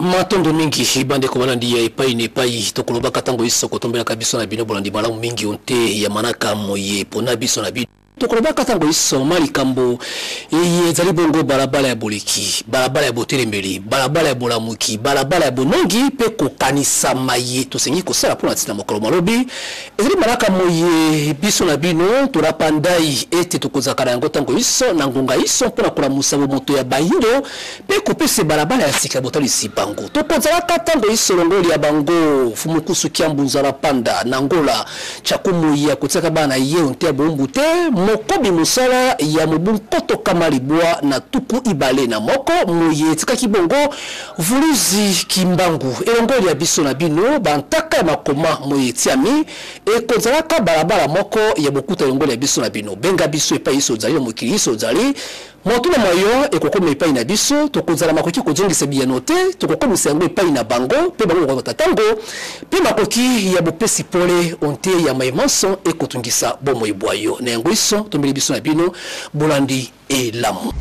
Matondo mingi bandeko balandi ya epai na epai, tokolobaka ntango iso kotombelaka biso na bino bolandi malamu mingi onte ya manaka moye pona biso na bino. Tokolobaka ntango iso ma likambo eye ezali bongo balabala ya boleki, balabala ya botelemeli, balabala ya bolamuki, balabala ya bonongi mpe kokanisa maye tosengi kosala mpo na ntina mokolo malobi. Ezali malaka moye biso na bino tolapa ndai ete tokozalaka na yango ntango iso na ngonga iso mpo na kolamusa bomoto ya bayindo mpe kopesa balabala ya sika ya botalisi bango. Tokozalaka ntango iso longoli ya bango Fumukusu Kiambu Nzala Panda na Angola Chakumu ya kotiaka bana na ye onte ya boumbu te mokobi mosala ya mobu 2021 moye etikaki bongo Vuluzi Kimbangu elongo ya biso na bino bantaka ya makoma moye etiami ekozalaka balabala moko ya bokuta elongo ya biso na bino. Benga biso epai iso ozali na mokili iso ozali motuna mwa yo ekokoma epai na biso, tokozala makoki kozongisa biyano te, tokokomisa yango epai na bango mpe bango bakozwa ntango mpe makoki ya bopesi pole onte ya maye manso ekotungisa bomoi bwa yo. Na yango iso tombeli biso na bino bolandi elamu.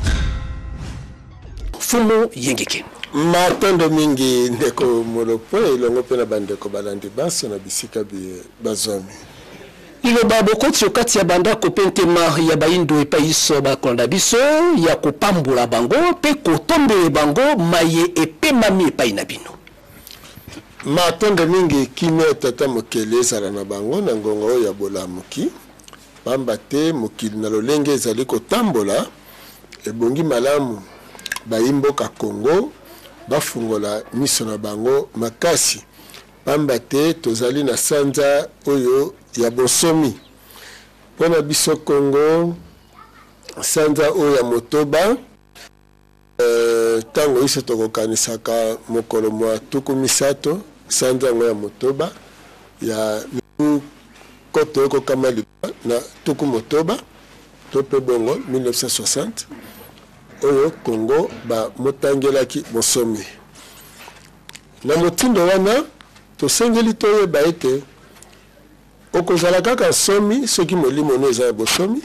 Fumu Yengeke. Matondo mingi ndeko Molopo elongo mpe na bandeko balandi banso na bisika biye bazwami. Liloba bokoti okati ya bandako mpe ntema ya bayindo epai iso bakolanda biso ya kopambola bango mpe kotombele bango maye epemami epai na bino. Matondo mingi, kimia ya Tata Mokeli ezala na bango na ngonga oyo ya bolamuki, pamba te mokili na lolenge ezali kotambola, ebongi malamu bayi mboka Congo bafungola miso na bango makasi. Pamba te tozali na sanza oyo ya bonsomi. Mpo na biso Congo, sanza oyo ya motoba, tango inso tokokanisaka mokolo mwa 30 sanza yango ya motoba ya mibu 1960 to mpe bongo 1960 oyo Congo bamotangelaki bonsomi. Na motindo wana, tosengeli toyeba ete okozala kaka nsomi soki molimo no eza na bosomi,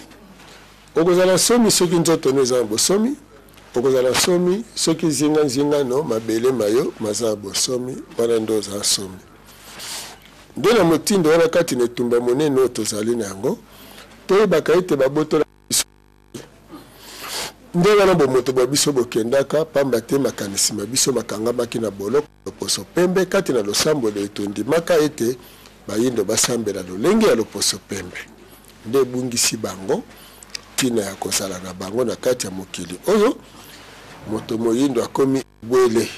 okozala nsomi soki nzoto no eza na bosomi, okozala nsomi soki zinga-nzinga no mabele ma yo maza na bosomi, wana nde oza nsomi. Nde na motindo wana, kati na etumba monene oyo tozali na yango, toyebaka ete babotola biso. Nde wana bomoto bwa biso bokendaka, pamba te makanisi ma biso makangamaki na boloko ya loposo pembe kati na losambo loye tondimaka ete bayindo basambela lolenge ya loposo pembe. Nde ebungisi bango ntina ya kozala na bango na kati ya mokili oyo. Moto moyindo akomi ebwele,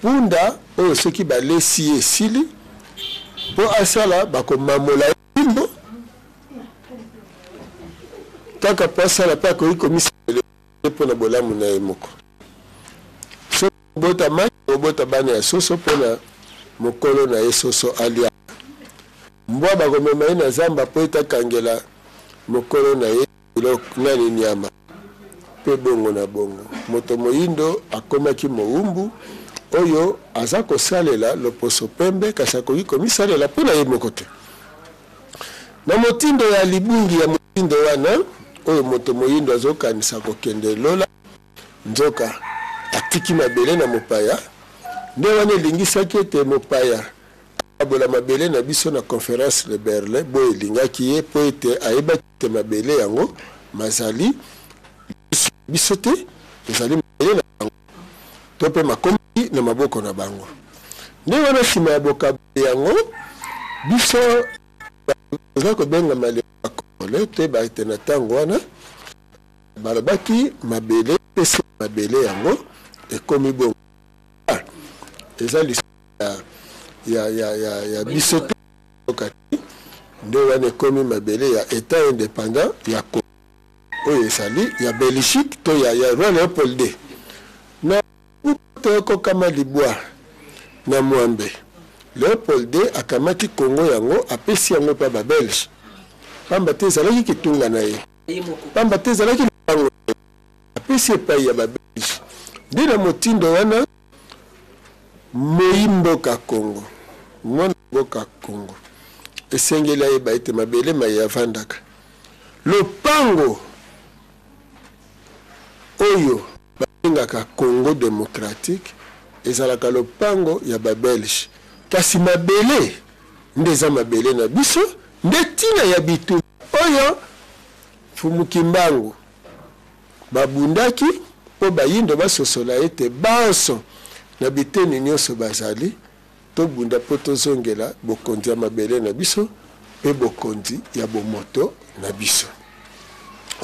punda oyo soki balesi ye esili mpo asala bakomamola ye fimbo kaka mpo asala mpe akoki komisalela mpo na bolamu na ye moko. Soki obota maki, obota bana ya soso mpo na mokolo na ye soso alia. Mbwa bakomema ye na zamba mpo ete akangela mokolo na ye biloko nani nyama. Mpe bongo na bongo. Moto moindo akomaki mowumbu oyo aza kosalela loposo pembe kasi akoki komisalela mpo na ye moko te. Na motindo ya libungi ya motindo wana oyo moto moindo azokanisa kokende lola, nzoka atiki mabele na mopaya, nde wana elingisaki ete mopaya akabola mabele na biso na Conference de Berlin, boye elingaki ye mpo ete ayebaki ete mabele yango mazali lisusu ya biso te, ezali mabele na bango to mpe makomaki na maboko na bango. Nde wana nsima ya bokaboli yango, biso toza kobengama lelo ba Congolais, toyeba ete na ntango wana balobaki mabele, pesi mabele yango ekomi bongo. Eza lisusu ya, ya, ya, ya biso te, nde wana ekomi mabele ya Etat independant ya Congo oyo ezali ya Belgique to ya, ya roi Leopold II. Na 1958, Leopold II akamati Congo yango apesi yango epai ba Belge, pamba te ezalaki kitunga na ye, pamba te ezalaki lopango na ye, apesi epai ya ba Belge. Nde na motindo wana Moyi mboka Congo, mwana mboka Congo, esengeli ayeba ete mabele maye avandaka, lopango oyo babengaka Congo democratique, ezalaka lopango ya ba Belge, kasi mabele nde eza mabele na biso, nde ntina ya bitumba oyo Mfumu Kimbangu babundaki mpo bayindo basosola ete banso na biteni nionso bazali, tobunda mpo tozongela bokonzi ya mabele na biso mpe bokonzi ya bomoto na biso.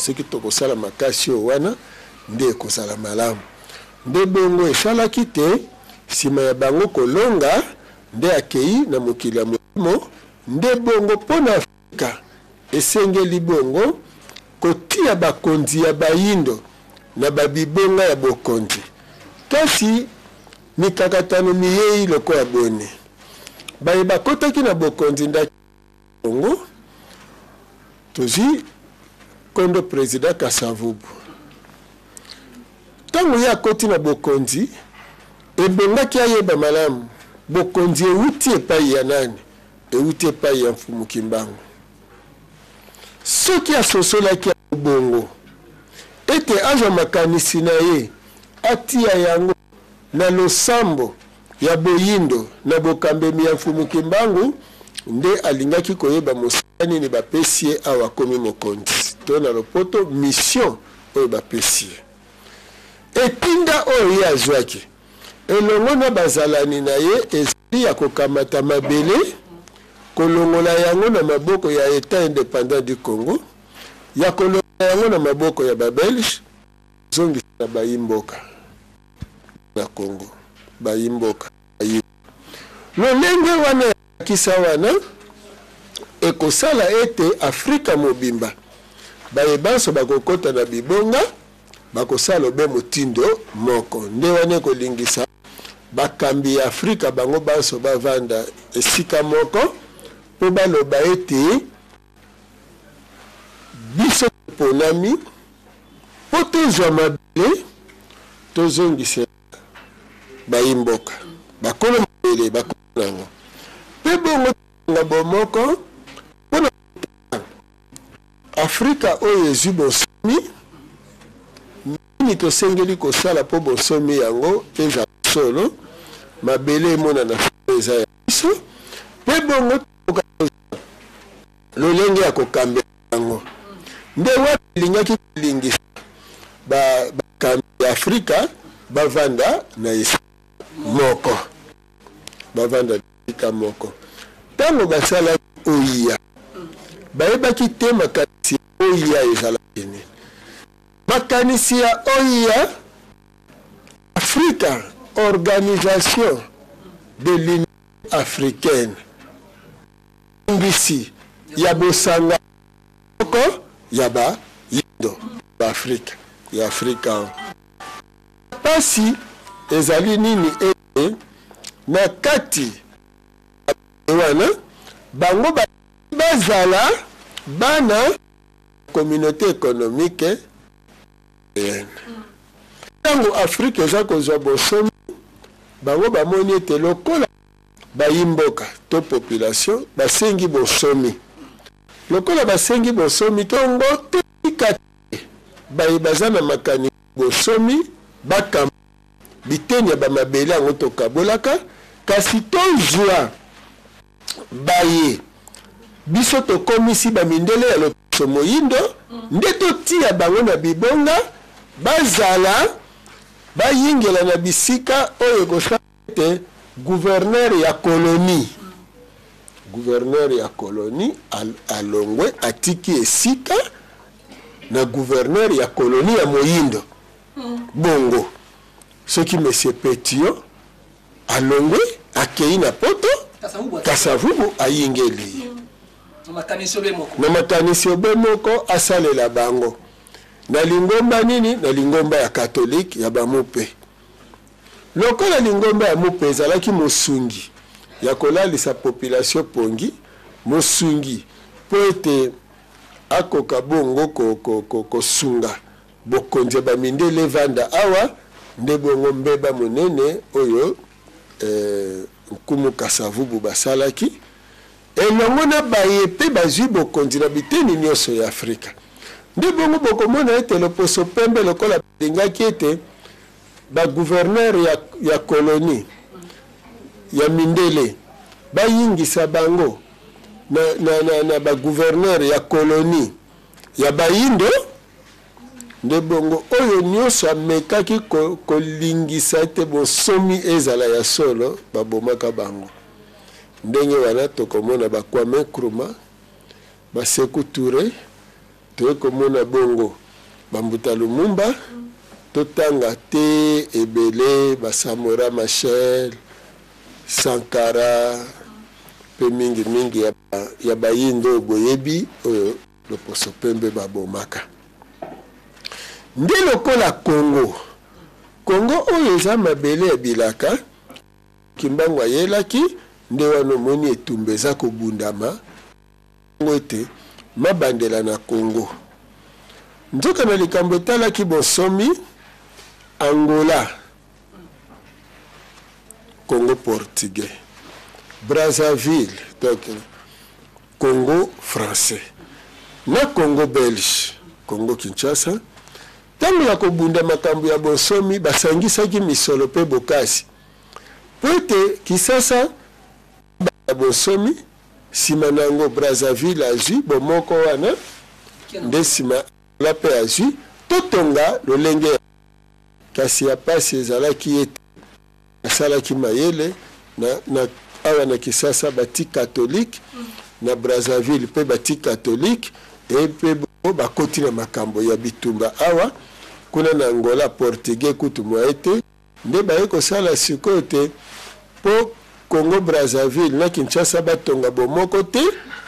Soki tokosala makasi oyo wana nde ekozala malamu. Nde bongo esalaki te sima ya bango kolonga nde akei na mokili ya molimo, nde bongo mpo na Afrika esengeli bongo kotia bakonzi ya bayindo na ba bibonga ya bokonzi. Kasi mikakatano miyei lokola boni? Baye bakotaki na bokonzi ndakisa na Congo, tozwi kondo president Kasavubu. Ntango ye akoti na bokonzi, ebongaki ayeba malamu bokonzi ewuti epayi ya nani? Ewuti epayi ya Mfumu Kimbangu. Soki asosolaki yango bongo, ete azwa makanisi na ye atiya yango na losambo ya boyindo na bokambemi ya Mfumu Kimbangu, nde alingaki koyeba mosala nini bapesi ye awa akomi mokonzi, to na lopoto mission oyo bapesi ye. Etinda oyo ye azwaki elongo na bazalani na ye ezali ya kokamata mabele, kolongola yango na maboko ya Etat independant du Congo, ya kolongola yango na maboko ya ba Belges, kozongisa na bayi mboka na Congo, bayi mboka, bayi. Lolenge wana ya ndakisa wana ekosala ete Afrika mobimba, baye banso bakokota na bibonga bakosala obe motindo moko. Nde wana ekolingisa bakambi ya Afrika bango banso bavanda esika moko mpo baloba ete biso toponami mpo tozwa mabele tozongisela bayi mboka, bakolo mabele, bakolo na yango, mpe bongo totonga bomoko mpo na kotala Afrika oyo ezwi bonsomi. Nini tosengeli kosala mpo bonsomi yango ezala solo, mabele emonana solo eza ya biso, mpe bongo tokoka kozwa lolenge ya kokambela yango? Nde wapi elingaki kolingisa bakambi ya Afrika bavanda na esika moko? Bavanda na esika moko. Ntango basalaki OIA, bayebaki te makanisi ya OIA ezalaki nini. Makanisi ya OIA, Africa, Organisation de l'Union Africaine, mbisi ya bosanga moko ya ba yindo ba Afrika ya Afrika. Pasi ezali nini ete na kati wana bango bazala bana Communauté economique européenne. Ntango Afrika eza kozwa bonsomi, bango bamoni ete lokola bayi mboka to population basengi bonsomi, lokola basengi bonsomi, tongo totika te baye baza na makanisi bonsomi bakamba biteni ya bamabele yango tokabolaka, kasi tozwa baye biso tokomisi ba mindele ya loposo moyindo nde totiya bango na bibonga bazala bayingela na bisika oyo ekosala ete gouverneur ya colonie gouverneur ya colonie alongwe atiki esika na gouverneur ya colonie ya moyindo. Bongo soki monsieur Petiot alongwe akei na poto, Kasavubu ayingeli ye na makanisi obe moko asalela bango na lingomba nini? Na lingomba ya katolike ya bamupe. Lokola lingomba ya mupe ezalaki mosungi ya kolalisa population pongi, mosungi mpo ete akoka bongo kosunga Bokonzi ya ba mindele evanda awa nde bongo mbeba monene oyo eh, Nkumu Kasavubu basalaki elongo na baye mpe bazwi bokonzi na biteni nyonso ya Afrika. Nde bongo bokomona ete loposo pembe lokola balingaki ete Ba gouverneur ya colonie ya mindele bayingisa bango na ba gouverneur ya colonie ya bayindo. Nde bongo oyo nyonso amekaki kolingisa ete bonsomi ezala ya solo, babomaka bango. Ndenge wana tokomona ba Kwame Nkrumah, ba Sekou Toure, toye komona bongo ba Mbuta Lumumba, totanga te ebele, ba Samora Machel, Sankara mpe mingi mingi ya bayindo oyo boyebi, oyo loposo pembe babomaka. Nde lokola Congo, Congo oyo eza mabele ya bilaka, Kimbangu ayelaki, nde wana omoni etumba eza kobundama ete mabandela na Congo. Nzoka na likambo etalaki bonsomi, Angola, Congo portugais, Brazzaville, donc Congo français, na Congo belge, Congo Kinshasa, ntango ya kobunda makambo ya bonsomi, basangisaki misolo mpe bokasi mpo ete Kisasa ya bonsomi. Nsima na yango Brazzaville azwi bomoko wana, nde nsima Angola mpe azwi, totonga lolenge ya. Kasi ya pasi ezalaki ete basalaki mayele na awa na Kisasa bati catholique, na Brazzaville mpe bati catholique, e mpe bongo bakoti na makambo ya bitumba awa. Kuna na Angola portugais kutu moye te. Nde baye kosala sikoyo te mpo Congo Brazzaville na Kinshasa batonga bomoko te,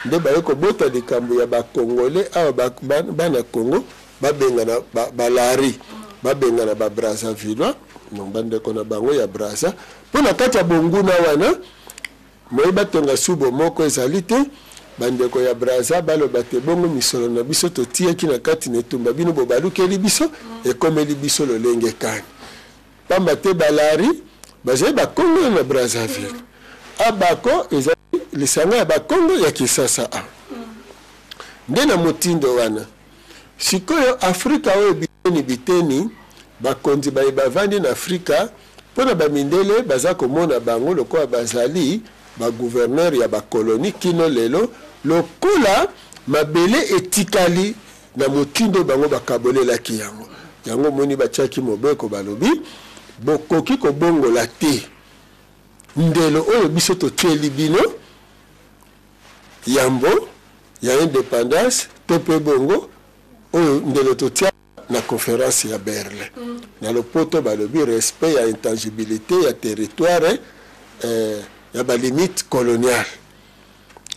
nde baye kobota likambo ya ba Congolais awa, bana Congo babengana balari, babengana ba Brazzavillois, donc bandeko na bango ya Brazza, mpo na kati ya bonguna wana moye batonga su bomoko ezali te. Bandeko ya Brazza baloba te bongo misolo na biso totiyaki na kati na etumba, bino bobalukeli biso, ekomeli biso lolenge kani? Pamba te balari bazali bakongo na Brazzaville, abako ezali lisanga ya bakongo ya Kisasa. A nde na motindo wana sikoyo Afrika oyo biteni biteni, bakonzi baye bavandi na Afrika mpo na bamindele baza komona bango lokola bazali ba gouverneur ya ba colonie kino lelo, lokola mabele etikali na motindo bango bakabolelaki yango. Yango omoni batiaki mobeko, balobi bokoki kobongola te ndelo oyo biso totieli bino yambo ya independance, to mpe bongo oyo ndelo totia na conference ya Berlin. Na lopoto balobi respect ya intangibilité ya territoire, ya ba limite coloniale.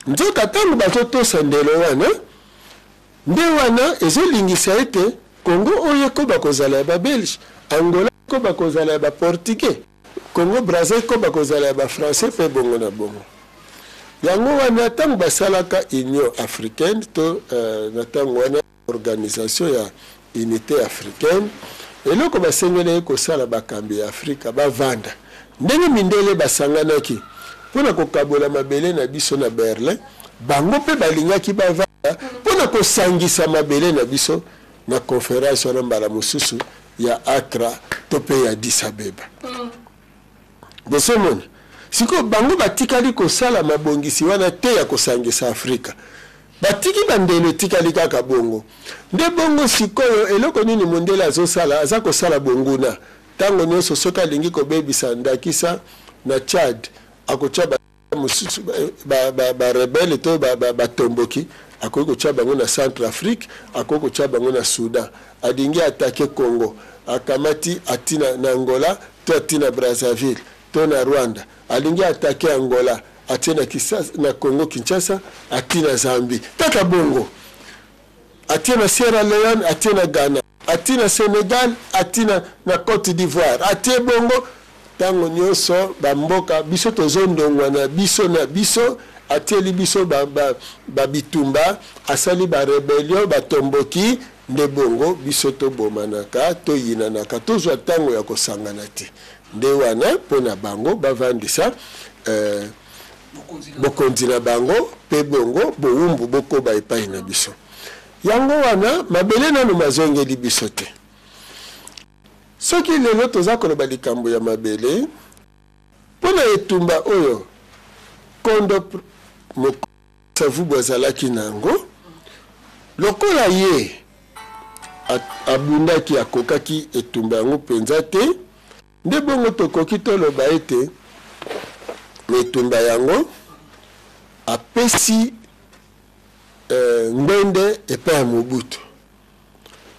Nzoka ntango bazotosa ndelo wana, nde wana ezolingisa ete Congo oyo ekoba kozala ya babelge, Angola ekoba kozala ya baportugais, Congo Brazza ekoba kozala ya bafrançais, mpe bongo na bongo. Yango wana ntango basalaka Union africaine to na ntango wana Organisation ya Unite africaine, eloko basengelaki kosala, bakambi ya Afrika bavanda ndenge mindele basanganaki mpo na kokabola mabele na biso na Berlin, bango mpe balingaki bavanda mpo na kosangisa mabele na biso na conference wana, mbala mosusu ya Accra to mpe ya Addis Abeba. Bosomona sikoyo bango batikali kosala mabongisi wana te ya kosangisa Afrika, batiki bandelo etikali kaka bongo. Nde bongo sikoyo eloko nini mondele azosala? Aza kosala bonguna ntango nyonso. Soki alingi kobebisa, ndakisa na Tchad, akotya mosusu barebele to batomboki, akoki kotya bango na Centre Afrique, akoki kotya bango na Soudan. Alingi attaquer Congo, akamati ati na Angola to ati na Brazzaville to na Rwanda. Alingi attaquer Angola, atie na Congo Kinshasa, ati na Zambie, kaka bongo atie na Sierra Leone, atie na Ghana, atie na Senegal, atie na Cote d'Ivoire, atie bongo ntango nyonso bamboka biso tozondongwa na biso na biso. Atieli biso babitumba, asali barébellion, batomboki, nde bongo biso tobomanaka, toyinanaka, tozwa ntango ya kosangana te. Nde wana mpo na bango bavandisa bokonzi na bango, mpe bongo bowumbu bokoba epai na biso. Yango wana mabele nano mazongeli biso te. Soki lelo toza koloba likambo ya mabele, mpo na etumba oyo Kondo Kasavubu azalaki na yango, lokola ye abundaki, akokaki etumba yango mpenza te, nde bongo tokoki toloba ete na etumba yango apesi eh, ngbende epai ya Mobutu.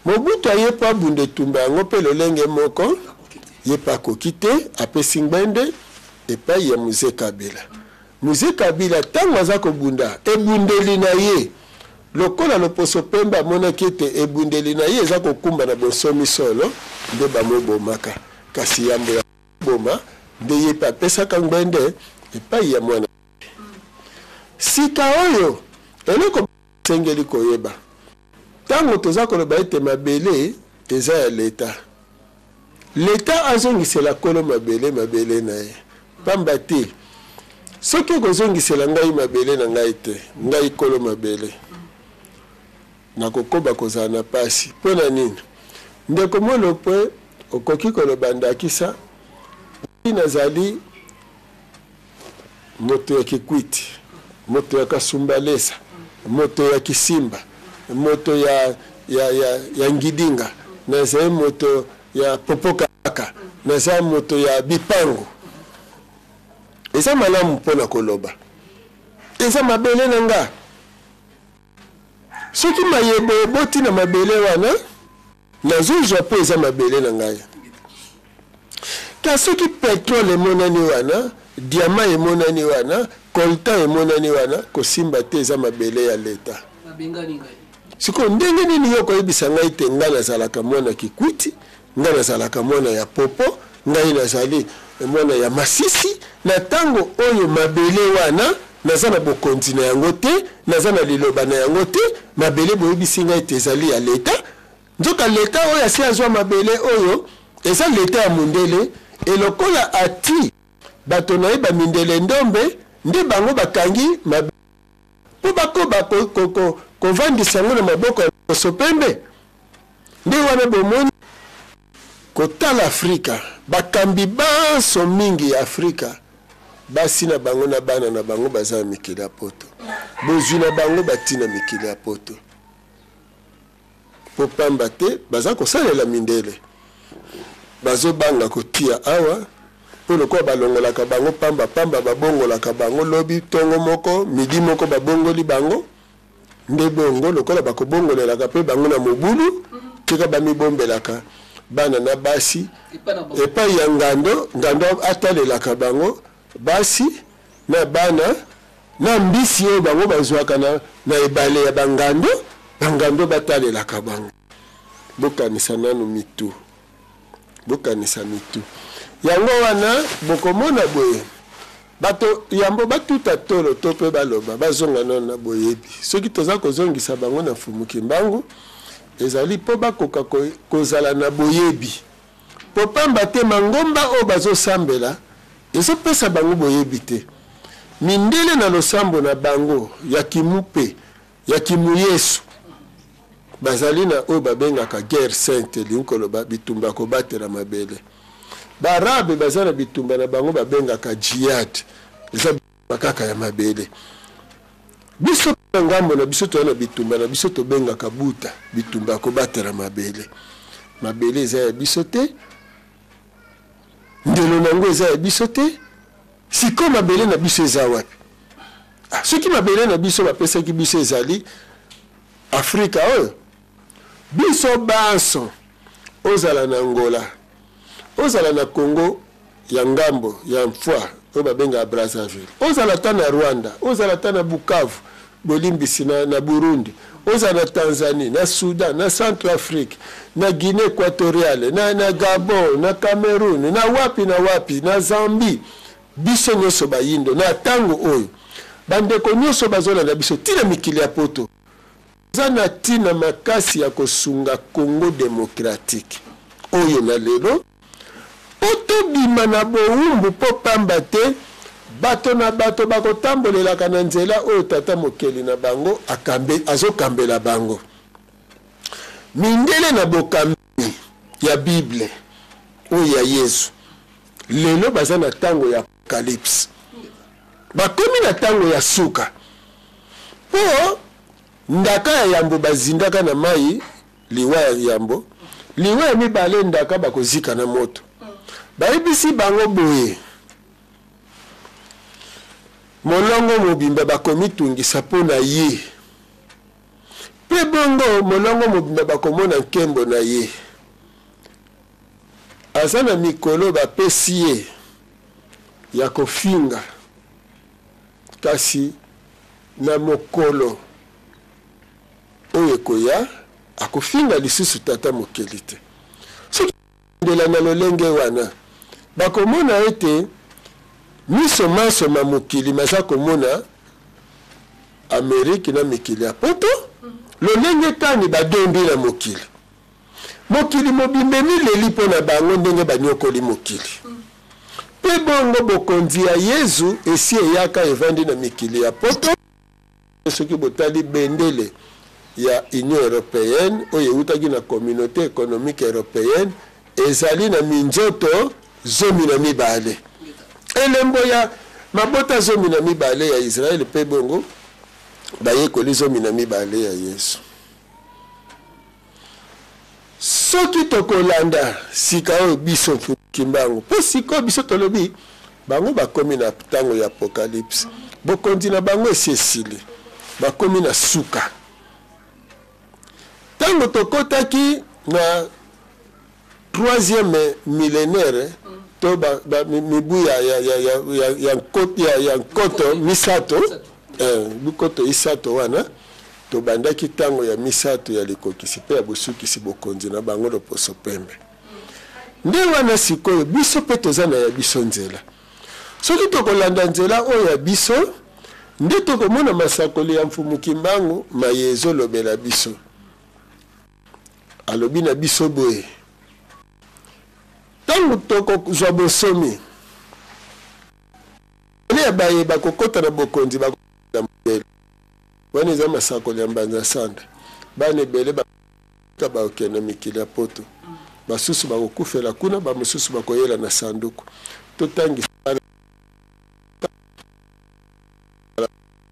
Mobutu aye mpo abunda etumba yango mpe lolenge moko ye mpe akoki te, apesi ngbende epai ya Mzee Kabila. Mzee Kabila ntango aza kobunda ebundeli na ye, lokola loposo pembe amonaki ete ebundeli na ye eza kokumba na bonsomi solo, nde bamobomaka. Kasi yambo ya koboma nde ye mpe apesaka ngbende epai ya mwana. Sika oyo eloko Tosengeli koyeba, ntango toza koloba ete mabele eza ya leta, leta azongisela kolo mabele mabele na ye. Pamba te, soki okozongisela ngai mabele na ngai te, ngai kolo mabele, nakokoba kozala na pasi. Mpo na nini? Ndeko Molopwe, okoki koloba ndakisa, ngai nazali moto ya Kikwiti, moto ya Kasumbalesa, moto ya Kisimba, moto ya, ya, ya, ya Ngidinga, nazali moto ya Popokaka, naza moto ya Bipango. Eza malamu mpo na koloba, eza mabele na nga. Soki mayebo eboti na mabele wana, nazozwa mpo eza mabele na ngai. Kasi soki petrole emonani wana, diamant emonani wana, coltan emonani wana, kosimba te, eza mabele ya leta. Sikoyo ndenge nini yo okoyebisa ngai te ngai nazalaka mwana Kikwiti, ngai nazalaka mwana ya Popo, ngai nazali mwana ya Masisi, na ntango oyo mabele wana naza na bokonzi na yango te, naza na liloba na yango te, mabele boyebisi ngai ete ezali ya leta, nzoka leta oyo asi azwa mabele oyo eza leta ya mundele, e lokola ati bato na ye bamindele ndombe nde bango bakangi mabele mpo bakoba kovandisa yango na maboko ya loposo pembe. Nde wana bomoni kotala Afrika, bakambi banso mingi ya Afrika, basi na bango na bana na bango baza na mikili ya poto, bozwi na bango bati na mikili ya poto, mpo pamba te baza kosalela mindele, bazobanga kotia awa mpo lokola balongolaka bango pamba pamba, babongolaka bango lobi tongo moko, midi moko babongoli bango. Nde bongo, lokola bakobongolelaka mpe bango na mobulu, tika bamibombelaka bana na basi epai ya ngando, ngando atalelaka bango basi na bana na mbisi oyo bango bazwaka na, na ebale ya bangando, bangando batalelaka bango. Bokanisa nanu mitu, bokanisa mitu. Yango wana bokomona boye Bato yambo batuta tolo to pe baloba, bazonga nano na boyebi. Soki toza kozongisa bango na Mfumu Kimbangu, ezali po bakoka kozala na boyebi. Po pamba te mangomba oyo bazosambela ezopesa bango boyebi te. Mindele na losambo na bango ya kimupe, ya kimuyesu, bazali na oyo babengaka guerre sainte, elingi koloba bitumba ya kobatela mabele. Ba arabe baza na bitumba na bango babengaka jihad, eza bitumba kaka ya mabele. Biso na ngambo na biso toza na bitumba na biso tobengaka buta, bitumba ya kobatela mabele. Mabele eza ya biso te, ndelo na yango eza ya biso te. Sikoyo mabele na biso eza wapi? Ah, soki mabele na biso bapesaki biso ezali Afrika oyo, biso banso, ozala na Angola, ozala na Congo ya ngambo ya mfwa oyo babengaka Brazzaville, ozala ata na Rwanda, ozala ata na Bukavu, bolimbisi, na, na Burundi, ozala na Tanzanie, na Soudan, na Centrafrique, na Guinée Equatoriale, na, na Gabon, na Cameroun, na wapi na wapi, na Zambie, biso nyonso bayindo na ntango oyo, bandeko nyonso bazolanda biso tina mikili ya poto, toza na ntina makasi ya kosunga Congo démocratique oyo na lelo mpo tobima na bowumbu, mpo pamba te bato na bato bakotambolelaka na nzela oyo tata mokeli na bango akambe, azokambela bango. Mindele na bokambi ya Bible. oyo ya Yezu. Lelo baza na tango ya apocalypse, bakomi na tango ya suka, po ndaka ya yambo bazindaka na mayi, liwa ya yambo, liwa ya mibale ndaka bakozika na moto. Bayebisi bango boye, molongo mobimba bakomitungisa mpo na ye, mpe bongo molongo mobimba bakomona nkembo na ye. Aza na mikolo bapesi ye ya kofinga, kasi na mokolo oyo ekoya akofinga lisusu Tata Mokeli te. Soki ndela na lolenge wana, bakomona ete miso manso ma mokili maza komona Amerike na mikili ya poto lolenge kani badombi na mokili. Mokili mobimba emileli mpo na bango ndenge banyokoli mokili. Mpe bongo bokonzi ya Yezu esi eyaka evandi na mikili ya poto. Soki botali bendele ya Union europeenne oyo ewutaki na Communaute economique europeenne, ezali na minzoto 12, elembo ya mabota 12 ya Israël mpe bongo bayekoli 12 ya Yesu. Soki tokolanda sika oyo biso Mfumu Kimbangu, mpo sikoyo biso tolobi bango bakomi na ntango ya apocalypse, bokonzi na bango esi esili, bakomi na suka. Ntango tokotaki na troisième millénaire to ba, ba, mibu ya, ya, ya, ya, ya, ya, ya, ya nkoto misato, nkoto isato wana, tobandaki ntango ya misato ya likokisi mpe ya bosukisi bokonzi na bango loposo pembe. Nde wana sikoyo biso mpe toza na ya biso nzela. Soki tokolanda nzela oyo ya biso, nde tokomona masakoli ya Mfumu Kimbangu maye ezolobela biso. Alobi na biso boye, ntango tokozwa bonsomi, ebele ya baye bakokota na bokonzi bakokota na modele wana. Eza masakoli ya Mbanza Sanda. Bana ebele bakota bakokende mikili ya poto, basusu bakokufela kuna, bamosusu bakoyela na sanduku. Totangisa bana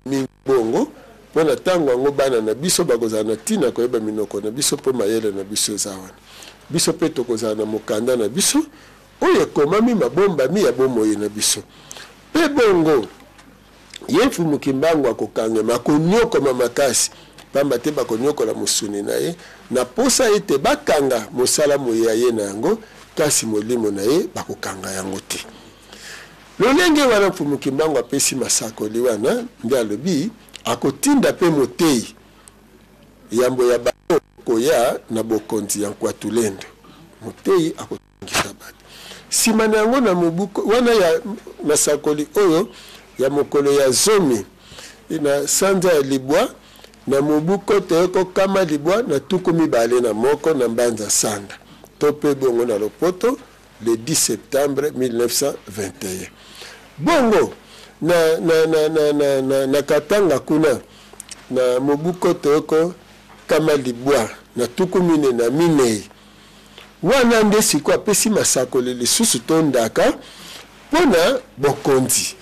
mingi bongo mpo na ntango yango bana na biso bakozala na ntina koyeba minoko na biso, mpo mayele na biso eza wana. Biso mpe tokozala na mokanda na biso oyo ekomami mabombami ya bomoi na biso. Mpe bongo ye Mfumu Kimbangu akokangema, akonyokoma makasi, pamba te bakonyokola mosuni na ye na posa ete bakanga mosala moye ya ye na yango, kasi molimo na ye bakokanga yango te. Lolenge wana Mfumu Kimbangu apesi masakoli wana, nde alobi akotinda mpe moteyi yambo ya bango koya na bokonzi ya Nkwatulendo. Moteyi akotangisa bato. Sima na yango na mobu wana ya masakoli oyo ya mokolo ya zomi na sanza ya libwa na mobu koto yoko kama libwa na tuku mibale na moko na Mbanza Sanda to mpe bongo na lopoto le 10 septembre 1921. Bongo na, na, na, na, na, na, na Katanga kuna na mobu koto yoko kama libwa na tuku mine na minei, wana nde sikoyo apesi masakoli lisusu to ndaka mpo na bokonzi.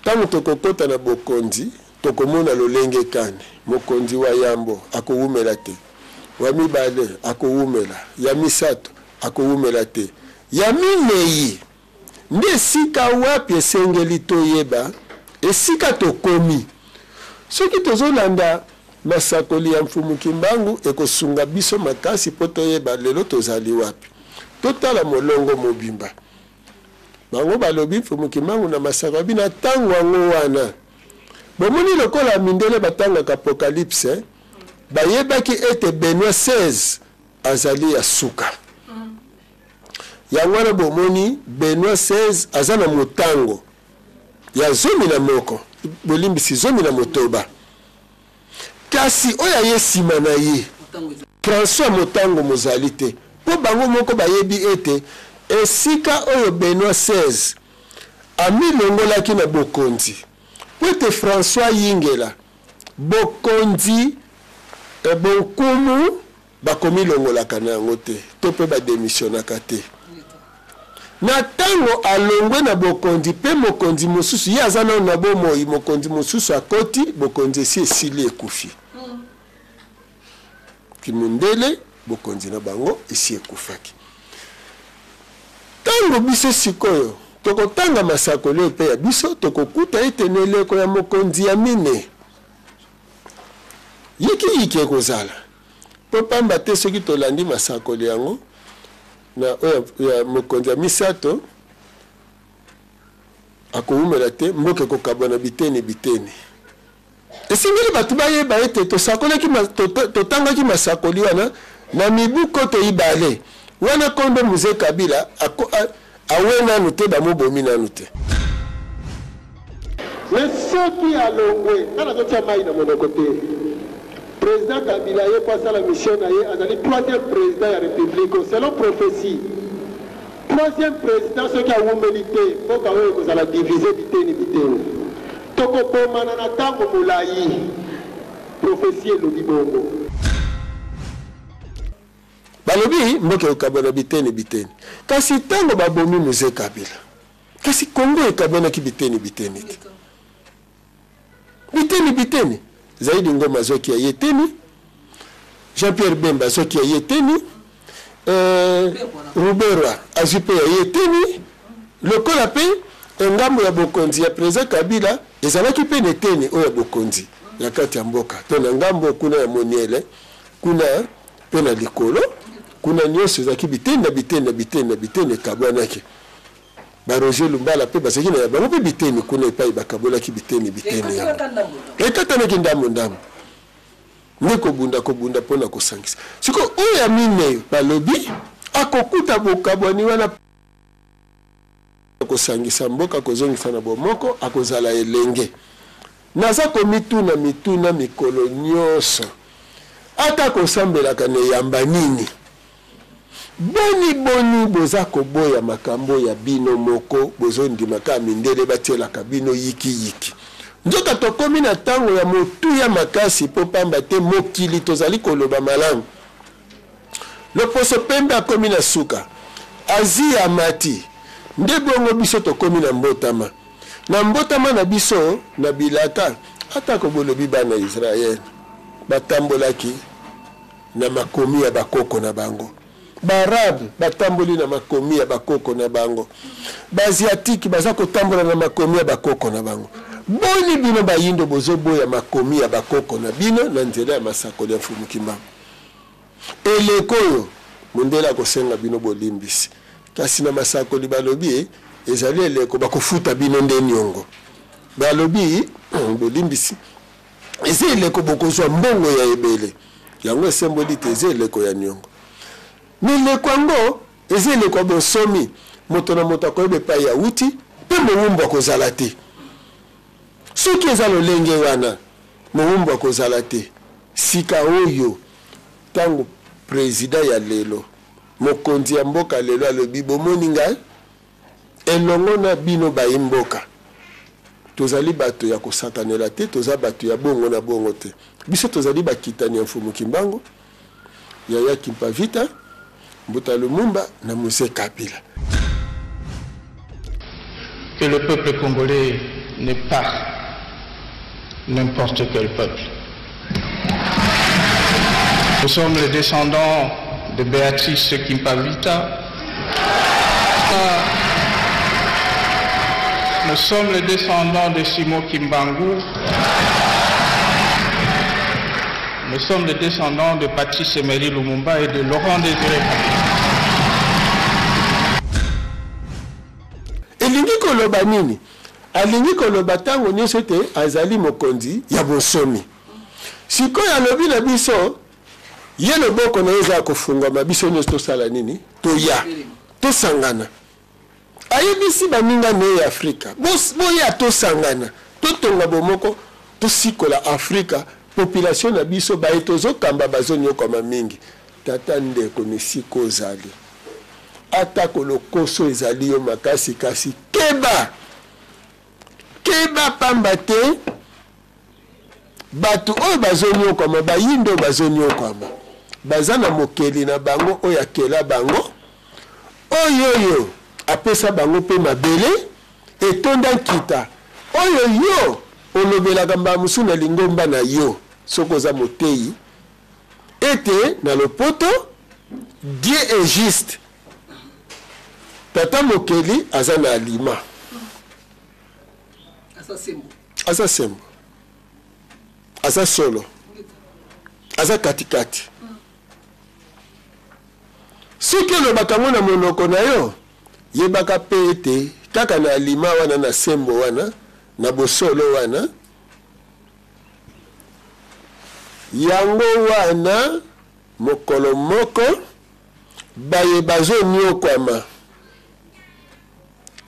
Ntango tokokota na bokonzi, tokomona lolenge kani mokonzi wa yambo akowumela te, wa mibale akowumela, ya misato akowumela te, ya minei nde esika wapi esengeli toyeba esika tokomi. Soki tozolanda masakoli ya Mfumu Kimbangu, ekosunga biso makasi mpo toyeba lelo tozali wapi. Totala molongo mobimba. Bango balobi Mfumu Kimbangu na masako abi na tango yango wana. Bomoni lokola mindele batangaka Apocalypse, bayebaki ete Benoit 16 azali ya suka. Yango wana bomoni Benoit 16 aza na motango ya 11, bolimbisi 16. Kasi oyo aye sima na ye, François, motango mozali te, mpo bango moko bayebi ete esika oyo Benoit 16 amilongolaki na bokonzi mpo ete François ayingela bokonzi, bonkumu. Bakomilongolaka na yango te to mpe bademisionaka te. Na ntango alongwe na bokonzi mpe mokonzi mosusu, ye aza nano na bomoi, mokonzi mosusu akoti, bokonzi esi esili ekufi. Kimundele, bokonzi na bango esi ekufaki. Ntango biso sikoyo tokotanga masakoli oyo mpe ya biso, tokokuta ete na eleko ya mokonzi ya mine, yikiyiki ekozala. Mpo pamba te soki tolandi masakoli yango na oyo ya mokonzi ya misato, akowumela te, mboka ekokabwana biteni biteni. Esengeli bato bayeba ete tosakolaki, totangaki masakoli wana na mibu nkoto ibale wana kondo Mzee Kabila awe nanu te, bamobomi nanu te. Mais soki alongwe, nga nazotia mayi na monoko te. President Kabila aye po asala mission na ye, azali troisième president ya republique oyo selon prophetie. Troisième president soki awumeli te, mboka oyo ekozala divise biteni biteni. Tokobomana na tango molayi. Prophetie elobi bongo. Balobi mboka ekokabwana biteni biteni. Kasi tango babomi Mzee Kabila, kasi Congo ekabwanaki biteni biteni te. Biteni biteni. Zaidi Ngoma azwaki ya ye eteni, Jean-Pierre Bemba azwaki ya ye eteni, eh, Ruberwa azwi mpe ya ye eteni, lokola mpe ngambo ya bokonzi ya President Kabila ezalaki mpe na eteni oyo ya bokonzi ya kati ya mboka to na ngambo kuna ya Moniele kuna mpe na likolo kuna nyonso ezalaki biteni na biteni na biteni na biteni ekabwanaki. Ba Roger Lumbala mpe bazalaki na ya bango mpe biteni kuna epai bakabolaki biteni biteni yango ekatanaki ndambo ndambo nde kobunda kobunda mpo na kosangisa. Sikoyo oyo ya minei balobi akokuta bokabwani wana kosangisa mboka kozongisa na bomoko akozala elenge. Naza komituna mituna mikolo nyonso, ata kosambelaka na eyamba nini? Boni boni boza koboya makambo ya bino moko bozo ndima kaka mindele batielaka bino yiki yiki. Nzoka tokomi na tango ya motuya makasi po pamba te mokili tozali koloba malamu. Loposo pembe akomi na suka. Asie amati. Nde bongo biso tokomi na mbotama. Na mbotama na biso na bilaka atako bolobi bana Israël batambolaki na makomi ya bakoko na bango. Ba-Arabe batamboli na makomi ya bakoko na bango. Ba-Asiatike baza kotambola na makomi ya bakoko na bango. Boni bino bayindo bozoboya makomi ya bakoko na bino na nzela ya masakoli ya Mfumu Kimbangu? Eleko oyo mondele akosenga bino bolimbisi, kasi na masakoli balobi ezali eleko bakofuta bino nde niongo. Balobi bolimbisi eza eleko bokozwa mbongo ya ebele. Yango esemboli te eza eleko ya niongo. Na eleko yango eza eleko ya bonsomi, moto na moto akoyeba epai awuti mpe mowumbu akozala te. Soki eza lolenge wana, mowumbu akozala te. Sika oyo tango president ya lelo, mokonzi ya mboka lelo alobi bomoni ngai elongo na bino bayi mboka, tozali bato ya kosakanela te, toza bato ya bongo na bongo te. Biso tozali bakitani ya Mfumu Kimbangu, Yaya Kimpa Vita, Mbuta Lumumba na Mzee Kabila. Que le peuple congolais n'est pas n'importe quel peuple. Nous sommes les descendants de Béatrice Kimpavita. Nous sommes les descendants de Simon Kimbangu. Nous sommes les descendants de Patrice Emery Lumumba et de Laurent Désiré Kabila. Elingi koloba nini? Alingi koloba ntango nyonso ete azali mokonzi ya bonsomi. Sikoyo alobi na biso, ye loboko na ye eza ya kofungwama, biso nyonso tosala nini? Toya, tosangana. Ayebisi baninga na ye ya Afrika, boya tosangana, totonga bomoko, tosikola Afrika, population na biso baye tozokamba bazonyokwama mingi. Tata ndeko na esika ozali, atako lokoso ezali yo makasi, kasi keba, keba pamba te bato oyo bazonyokwama, bayindo oyo bazonyokwama, Baza na mokeli na bango oyo akela bango, oyo oyo apesa bango mpe mabele etonda nkita, oyo yo olobelaka mbala mosusu na lingomba na yo soki oza moteyi, ete na lopoto Dieu est juste. Tata mokeli aza na alima. Aza sembo. Aza sembo. Aza solo. Aza katikati. Soki olobaka yango na monoko na yo, yebaka mpe ete kaka na alima wana, na sembo wana, na bosolo wana, yango wana mokolo moko baye bazonyokwama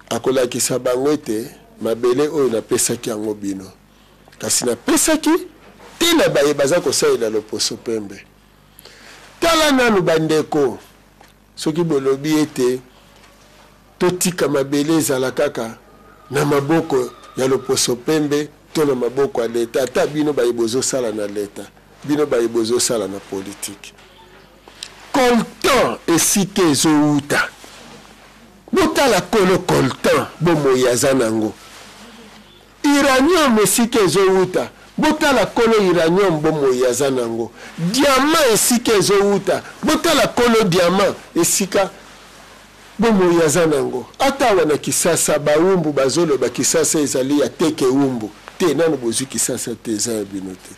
akolakisa bango ete mabele oyo napesaki yango bino, kasi napesaki te na baye baza kosalela loposo pembe. Tala nanu bandeko, soki bolobi ete totika mabele ezala kaka na maboko ya loposo pembe to na maboko ya leta, ata bino baye bozosala na leta, bino baye bozosala na politiki, coltan esika ezowuta, botala kolo coltan bomoi aza nango. Uranium esika ezowuta, botala kolo uranium bomoi aza nango. Diamant esika ezowuta, botala kolo diamant esika bomoi aza nango. Ata awa na Kisasa bawumbu bazoloba Kisasa ezali ya teke wumbu te, nanu bozwi Kisasa te, eza ya bino te.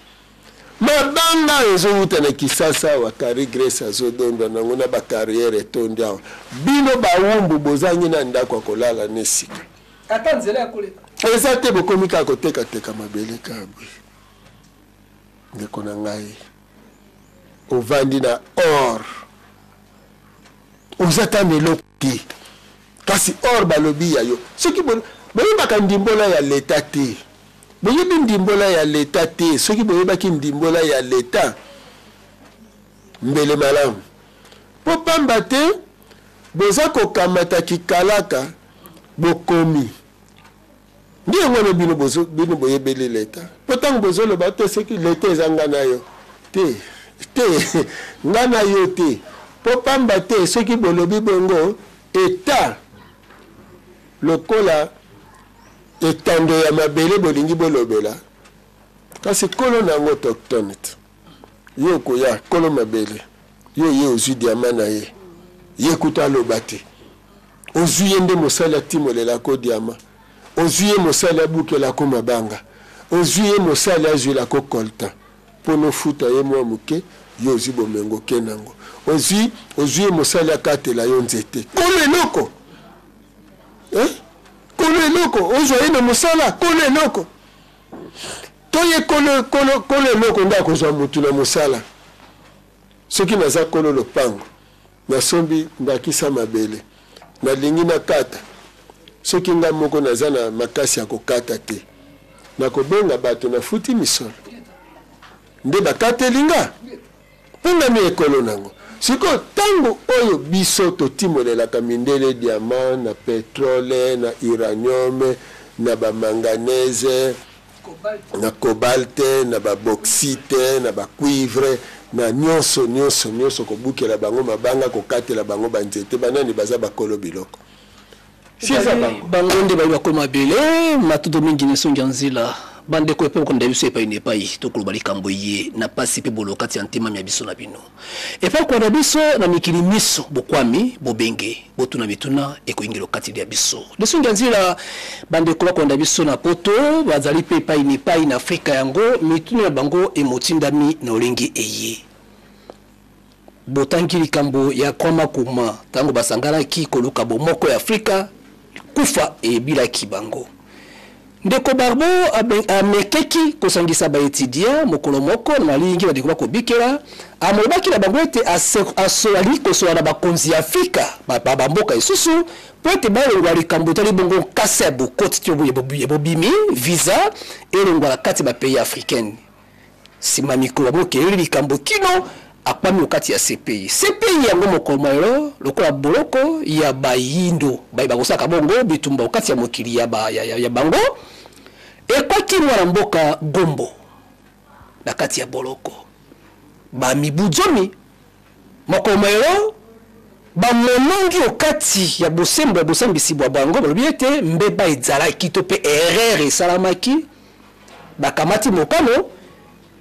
Mabanga oyo ezowuta na Kisasa awa Carrie Grace azodondwa nango na ba carrière etondi awa, bino bawumbu bozangi na ndako ya kolala na esika ata nzela ya koleka eza te, bokomi kaka kotekateka mabele kaka boye. Ndeko na ngai, ovandi na or, oza ata na eloko te, kasi or balobi ya yo. Soki boyebaka ndimbola ya leta te, boyebi ndimbola ya leta te. Soki boyebaki ndimbola ya leta, mbele malamu. Po pamba te boza kokamata kikalaka bokomi nde yango wana bino bozo, bino boyebeli leta. Po ntango bozoloba te soki leta eza nga na yo te, te nga na yo te. Po pamba te soki bolobi bongo, eta lokola etando ya mabele bolingi bolobela, kasi kolo na yango autochtone te. Yo okoya kolo mabele, yo ye ozwi diama na ye, ye kuta aloba te. Ozwi ye nde mosali atimolelako diama, ozwi ye mosali abukelako mabanga, ozwi ye mosali azwilako coltan mpo nofuta ye mwa moke, yo ozwi bomengo oke nango. Ozwi, ozwi ye mosali akatela yo nzete. Kolo eloko! Eh? Kolo eloko, ozwa ye na mosala, kolo eloko. To ye kolo, kolo, kolo eloko nde akozwa mutu na mosala. Soki naza kolo lopango, nasombi ndakisa mabele, nalingi nakata, soki nga moko naza na makasi ya kokata te, nakobenga bato nafuti misolo nde bakateli nga, mpo nga nde ekolo nango. Sikoyo ntango oyo biso totimolelaka mindele diamant na petrole na uranium na ba manganèse na cobalt na ba bauxite na ba cuivre na nyonso nyonso nyonso, kobukela bango mabanga, kokatela bango banzete, banani baza bakolo biloko? Si eza bango. Bango nde bayi bakolo mabele. Matondo mingi na esongi ya nzela bandeko epe bokonda biso epai na epai. Tokoloba likambo ye na pasi mpe bolo kati ya ntema mya biso na bino epai kolanda biso na mikili miso bokwami bobenge botuna mituna ekoyingela kati lya biso. Lisungi ya nzela bandeko bakolanda biso na poto bazali mpe epai na epai na Afrika, yango mituna na bango emotindami na lolenge eye. Botangi likambo ya Kwame Nkrumah ntango basanganaki koluka bomoko ya Afrika, kufa ebilaki bango. Ndeko Barbo amekeki kosangisa ba etudiants mokolo moko na malingi bandeko bakobikela. Amolobaki na bango ete alingi kosolola na bakonzi ya Afrika ba bamboka isusu mpo ete balongola likambo etali bongo nkasa ya bokoti to ya bobimi, visa, elongwa na kati ya ba pays africaines. Sima mikolo bamokeleli likambo kino akwami okati ya CPI. CPI yango mokolo mwa lelo lokola boloko ya bayindo baye bakosalaka bongo bitumba okati ya mokili ya, ba, ya, ya, ya bango, ekwaki mwana mboka Gombo na kati ya boloko ba mibu zomi. Mokolo mwa lelo, bamonongi o kati ya bosembo ya bosambisi bwa bango balobi ete mbeba edzalaki to mpe erreur esalamaki, bakamati mokano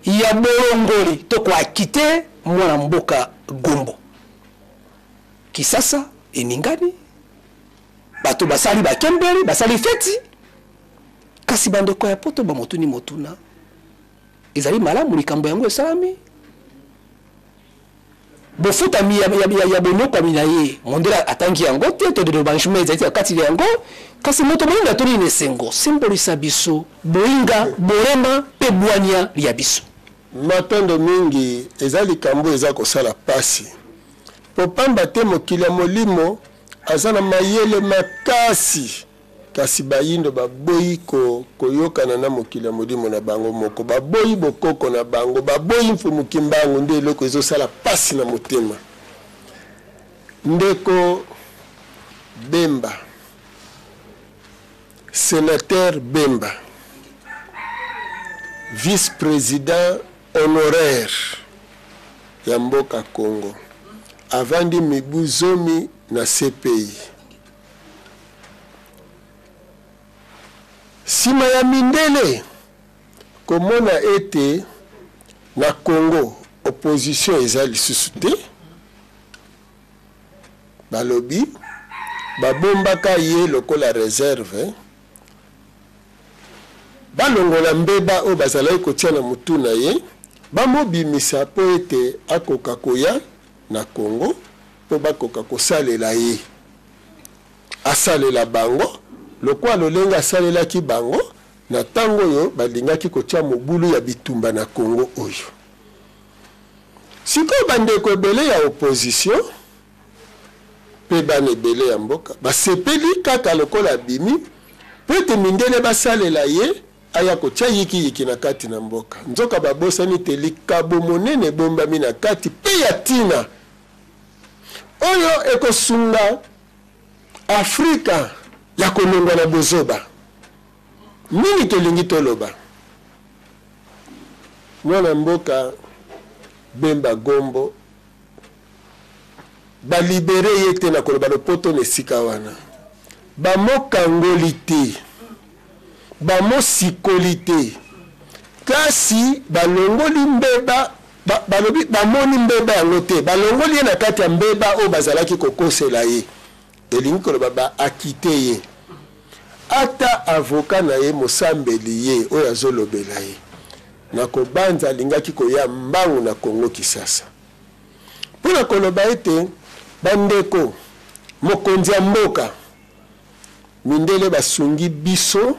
ya bolongoli to ko acquitter mwana mboka Gombo. Kisasa eningani, bato basali bakembeli, basali feti, kasi bandeko ya poto bamotuni motuna, ezali malamu likambo yango esalami? Bofutami ya, ya, ya, ya bonyokwami na ye, mondele atangi yango te, to dedommagement ezali te na kati na yango, kasi moto moyindo atoni na esengo. Sembolisa biso boinga, bolema mpe bwania lya biso. Matondo mingi eza likambo eza kosala pasi po pamba te mokili ya molimo aza na mayele makasi kasi bayindo baboyi ko koyokana na mokili ya molimo na bango moko baboyi bokoko na bango baboyi mfumu kimbangu nde eloko ezosala pasi na motema ndeko Bemba Senateur Bemba, vice-president honoraire ya mboka Congo, avandi mibu zomi na CPI. Sima ya mindele komona ete na Congo opposition eza lisusu te, Balobi babombaka ye lokola reserve, balongola mbeba oyo bazalaki kotia na motu na ye, bamobimisa mpo ete akoka koya na Congo mpo bakoka kosalela ye, asalela bango lokola lolenge asalelaki bango na ntango oyo balingaki kotia mobulu ya bitumba na Congo oyo. Sikoyo bandeko ebele ya opposition mpe bana ebele ya mboka basepeli kaka lokola abimi mpo ete mindele basalela ye aya kotia yikiyiki na kati na mboka. Nzoka babosani te likabo monene ebombami na kati mpe ya ntina oyo ekosunga Afrika ya kolongwa na bozoba. Nini tolingi toloba? Mwana mboka Bemba Gombo ba libere ye te na koloba lopoto na esika wana. Bamokangoli te, bamosikoli te, kasi balongoli mbeba, ba, balobi bamoni mbeba yango te, balongoli ye na kati ya mbeba oyo bazalaki kokosela ye. Elingi koloba ba acquitter ye. Ata avocat na ye mosambeli ye oyo azolobela ye, nakobanza alingaki koya mbangu na Congo Kisasa mpo na koloba ete bandeko, mokonzi ya mboka, mindele basungi biso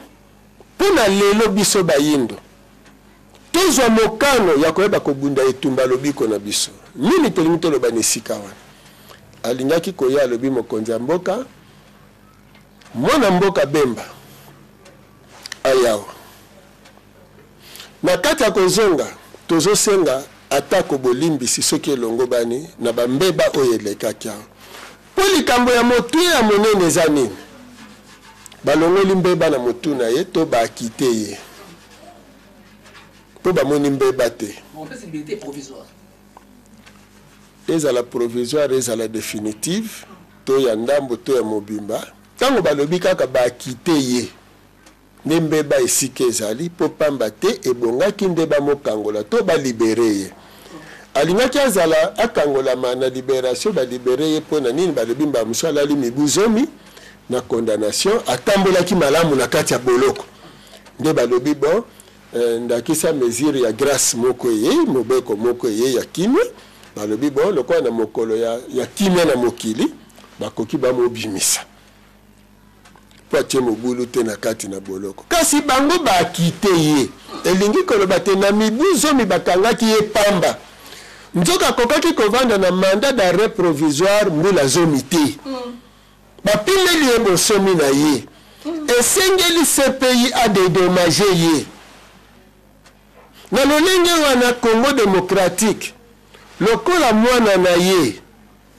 mpo na lelo biso bayindo tozwa mokano ya koyeba kobunda etumba lobiko na biso. Nini tolingi toloba na esika wana? Alingaki koya alobi mokonzi ya mboka, Mwana mboka Bemba ayawa na kati ya kozonga, tozosenga atako bolimbisi soki elongobani na ba mbeba oyo elekaki awa. Mpo likambo ya motuya ya monene eza nini? Balongoli mbeba na motu na ye to ba acquitter ye mpo bamoni mbeba te. Ezala provisoire, ezala definitive, to ya ndambo to ya mobimba, ntango balobi kaka ba acquitter ye nde mbeba esika ezali, mpo pamba te ebongaki nde bamokangola to ba liberer ye. Alingaki azala akangolama na liberation, ba liberer ye mpo na nini? Balobi mbala mosusu alali mibu zomi na condamnation, atambolaki malamu na kati ya boloko, nde balobi bon, Ndakisa mesure ya grace moko eyei, mobeko moko eyei ya kimia, balobi bon, lokola na mokolo ya, ya kimia na mokili, bakoki bamobimisa mpo atie mobulu te na kati na boloko. Kasi bango baakite ye, elingi koloba te na mibu zomi bakangaki ye pamba, nzoka akokaki kovanda na mandat d'arret provisoire mbula zomi te. Bapimeli ye bonsomi na ye. Esengeli CPI a dedommager ye. Na lolenge wana Congo democratique lokola mwana na ye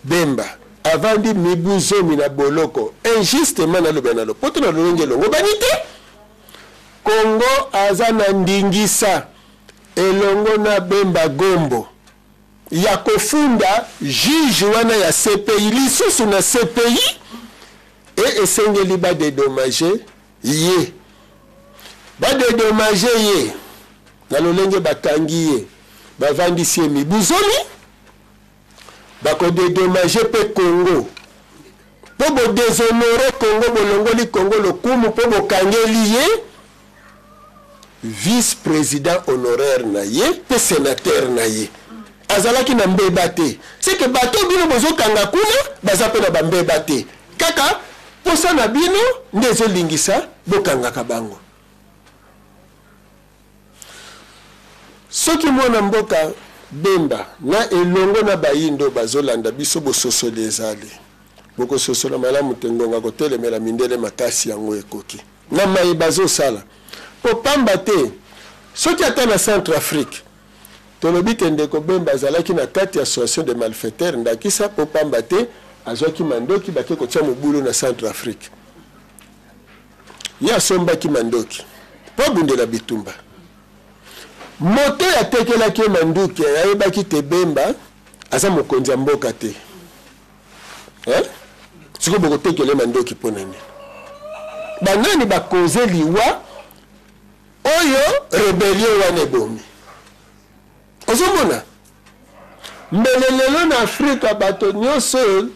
Bemba avandi mibu zomi na boloko injustement, nalobela na lopoto na lolenge elongobani te, Congo aza na ndingisa elongo na Bemba Gombo. ya kofunda juge wana ya CPI lisusu na CPI e esengeli ba dedommager ye ba dedommager ye na lolenge bakangi ye bavandisi ye mibu zomi bako dedommager mpe Congo mpo bo deshonore Congo bolongoli Congo lokumu mpo bokangeli ye vice president honoraire na ye mpe senateur na ye azalaki na mbeba te seke bato bino bozokanga kuna baza mpe na bambeba te kaka mposa na bino nde ezolingisa bokangaka bango soki mwana mboka Bemba na elongo na bayindo bazolanda biso bososoli ezali bokososola malamu te ngonga kotelemela mindele makasi yango ekoki na maye bazosala po pamba te soki ata na centre afrique tolobi te ndeko Bemba azalaki na kati ya association de malfaiteurs ndakisa po pamba te azwaki mandoki bake kotia mobulu na centre afrique ye asombaki mandoki po abundela bitumba moto oyo atekelaki ye manduki ayebaki te Bemba aza mokonzi ya mboka te eh? Sikoyo bokotekela ye mandoki mpo na nini? Banani bakoze liwa oyo rebellion wana ebomi? Ozomona mbele lelo na Afrika bato nyonso oyo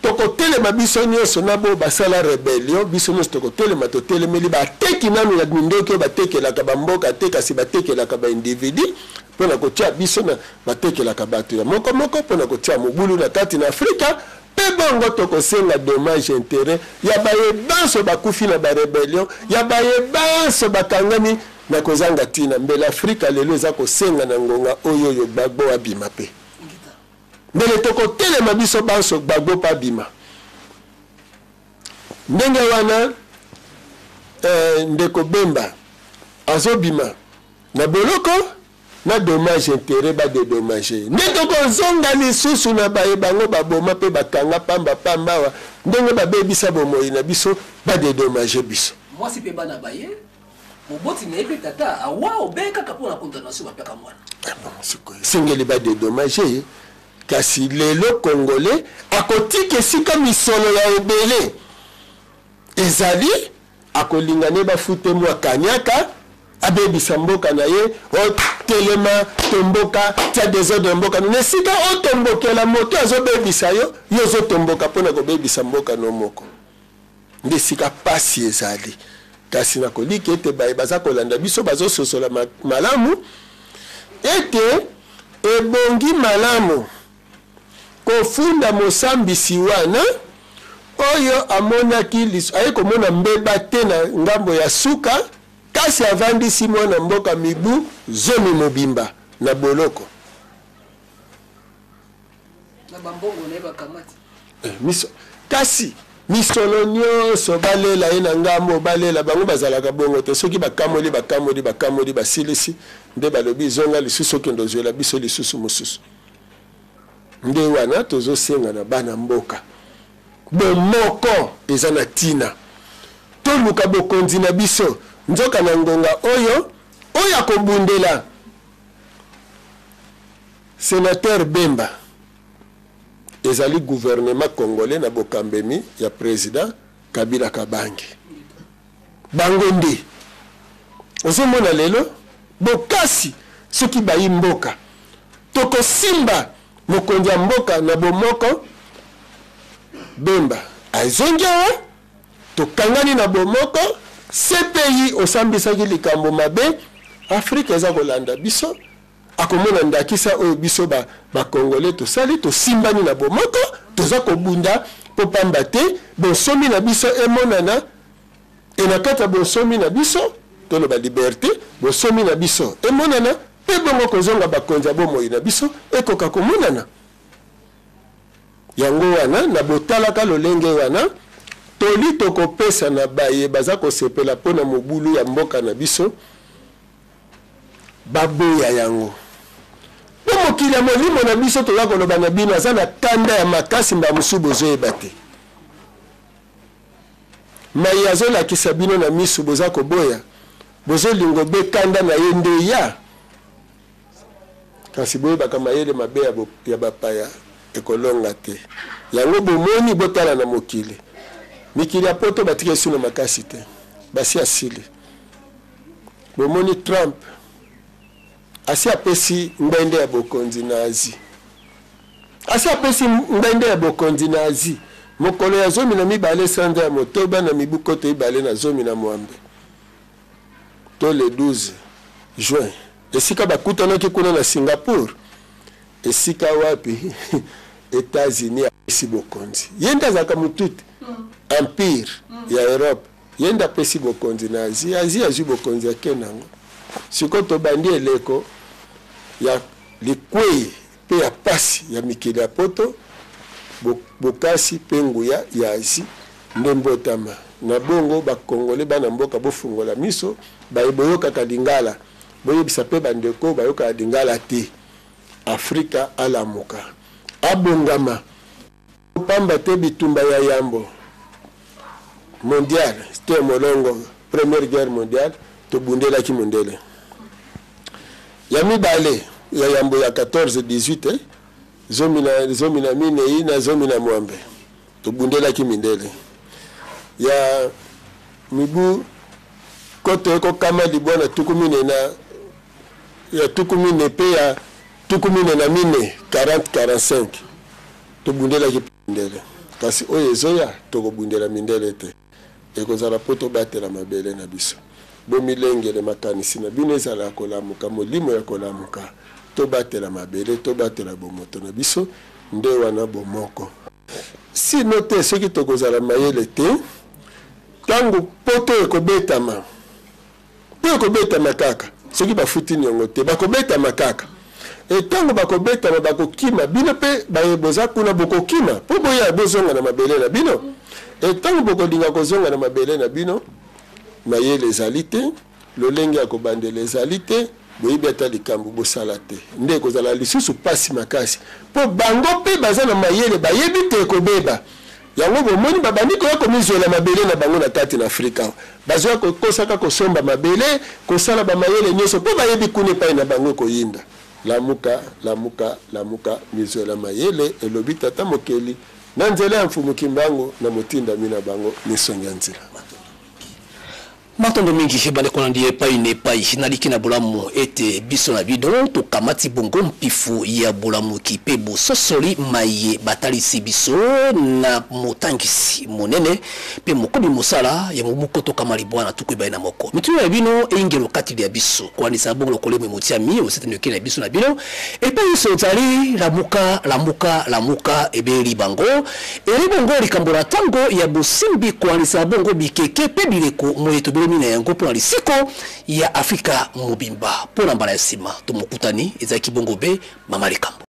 tokotelema biso nyonso na bo basala rebellion, biso nyonso tokotelema, totelemeli bateki nanu ya mindoki oyo batekelaka bamboka te, kasi batekelaka baindividu mpo na kotia biso na batekelaka bato ya moko moko mpo na kotia mobulu na kati na Afrika. Mpe bongo tokosenga dommage interet ya baye banso bakufi na barebellion, ya baye banso bakangami na kozanga ntina. Mbele Afrika lelo eza kosenga na ngonga oyo oyo Gbagbo abima mpe mbele tokotelema biso banso Gbagbo mpe abima. Ndenge wana eh, ndeko Bemba azobima na boloko na dommage interet ba dedommage nde tokozonga lisusu na baye bango baboma mpe bakanga pamba pamba awa ndenge babebisa bomoi na biso ba dedommage biso. Mwasi mpe bana baye moboti na ye mpe tata awa obe kaka mpo na condamnation bapeka mwana. Ah bon, sikoyo esengeli ba dedommage ye, kasi lelo congolais akotika esika misolo ya ebele ezali akolinga ne bafute mwa kaniaka abebisa mboka na ye otelema tomboka tia desordre ya mboka na esika otombokela moto azobebisa yo yo ozotomboka mpo na kobebisa mboka no moko nde esika pasi ezali kasi nakoliki ete baye baza kolanda biso bazososola malamu ete ebongi malamu kofunda mosambisi wana oyo amonaki aye komona mbeba te na ngambo ya suka kasi avandisi mwana mboka mibu zomi mobimba na boloko na bambongo na ye bakamati eh, miso kasi misolo nyonso balela ye na ngambo balela bango bazalaka bongo te soki bakamoli bakamoli bakamoli basilisi nde balobi zonga lisusu okende ozwela biso lisusu mosusu nde wana tozosenga na bana mboka bomoko eza na ntina toluka bokonzi na biso nzoka na ngonga oyo oyo akobundela Senateur Bemba ezali gouvernement congolais na bokambemi ya president Kabila Kabange. Bango nde ozomona lelo bokasi soki bayi mboka tokosimba mokonzi ya mboka na bomoko Bemba azongi awa tokangani na bomoko CPI osambisaki likambo mabe Afrika eza kolanda biso akomona ndakisa oyo biso ba, ba congolais tosali tosimbani na bomoko toza kobunda mpo pamba te bonsomi na biso emonana e na kati ya bonsomi na biso toloba liberte bonsomi na biso emonana mpe bongo kozonga bakonzi ya bomoi na biso ekoka komonana yango wana na botalaka lolenge wana toli tokopesa na baye baza kosepela mpo na mobulu ya mboka na biso baboya yango mpo mokili ya molimo na biso toza koloba na bino aza na kanda ya makasi mbala mosusu bozoyeba te mai azolakisa bino na miso boza koboya bozolinga obe kanda na ye nde ya. Kasi boyebaka mayele mabe ya bapaya ekolonga te. Yango bomoni, botala na mokili. Mikili ya poto batika esu na makasi te. Basi asili. Bomoni Trump asi apesi ngbende ya bokonzi na Asie. Asi apesi ngbende ya bokonzi na Asie mokolo ya 12 sanza ya motoba na mibu koto ibale na 16 to le 12 juin, esika bakutanaki kuna na Singapour, esika wapi Etats-Unis apesi bokonzi. Ye nde azalaka motu te, empire ya Europe, ye nde apesi bokonzi na Asie. Asie azwi bokonzi, ake nango. Sikoyo tobandi eleko ya likwei mpe ya pasi ya mikili ya poto, bokasi mpe nguya ya Asie nde mbotama. Na bongo ba Congolais, bana mboka, bofungola miso, baye boyokaka lingala, boyebisa mpe bandeko bayokaka lingala te. Afrika alamuka, abongama, pamba te bitumba ya yambo mondial to ya molongo, première guerre mondiale, tobundelaki mondele. Ya mibale ya yambo ya 14 18, 14 na 16, tobundelaki mindele. Ya mibu koto ekokama libwa na 40 na ya 40 mpe ya 44, 40 45, tobundelaki mindele. Kasi oyo ezoya, tokobundela mindele te, ekozala mpo tobatela mabele na biso. Bomilengele, makanisi na bino ezala ya kolamuka, molimo ya kolamuka. Tobatela mabele, tobatela bomoto na biso, nde wana bomoko. Sino te, soki tokozala mayele te, ntango poto ekobetama, mpo ekobetama kaka, soki bafuti niongo te, bakobetama kaka. E ntango bakobetama, bakokima. Bino mpe baye boza kuna bokokima mpo boya bozonga na mabele na bino. E ntango bokolinga kozonga na mabele na bino, mayele ezali te, lolenge ya kobandela ezali te, boyebi ata likambo bosala te, nde ekozala lisusu mpasi makasi, mpo bango mpe baza na mayele, bayebi te ekobeba. Yango bomoni babandi koya komizwela mabele na bango na kati na Afrika awa. Bazoya kokosaka kosomba mabele, kosala bamayele nyonso mpo bayebi kuna epai na bango ekoyinda. Lamuka, lamuka, lamuka, mizwela mayele, elobi Tata Mokeli na nzela ya Mfumu Kimbangu na motindami na bango Misongi ya Nzila. Matondo mingi bandeko na ndi epai na epai. Naliki na bolamu ete biso na bino tokamati bongo mpifu ya bolamuki mpe bososoli maye batalisi biso na motangisi monene mpe mokomi mosala ya mobu koto kama libwa na 21. Mituna ya bino eyingelo kati lya biso kolandisa bongo lokolemo emotiami osetenoki na biso na bino epai nyonso ozali. Lamuka, lamuka, lamuka, ebeli bango Eri bongo likambo na tango ya bosimbi koanisa bongo bikeke pe bileko moye tobelemi na yango mpo na lisiko ya Afrika mobimba. Mpo na mbala ya sima tomokutani, ezalaki bongo be mama likambo.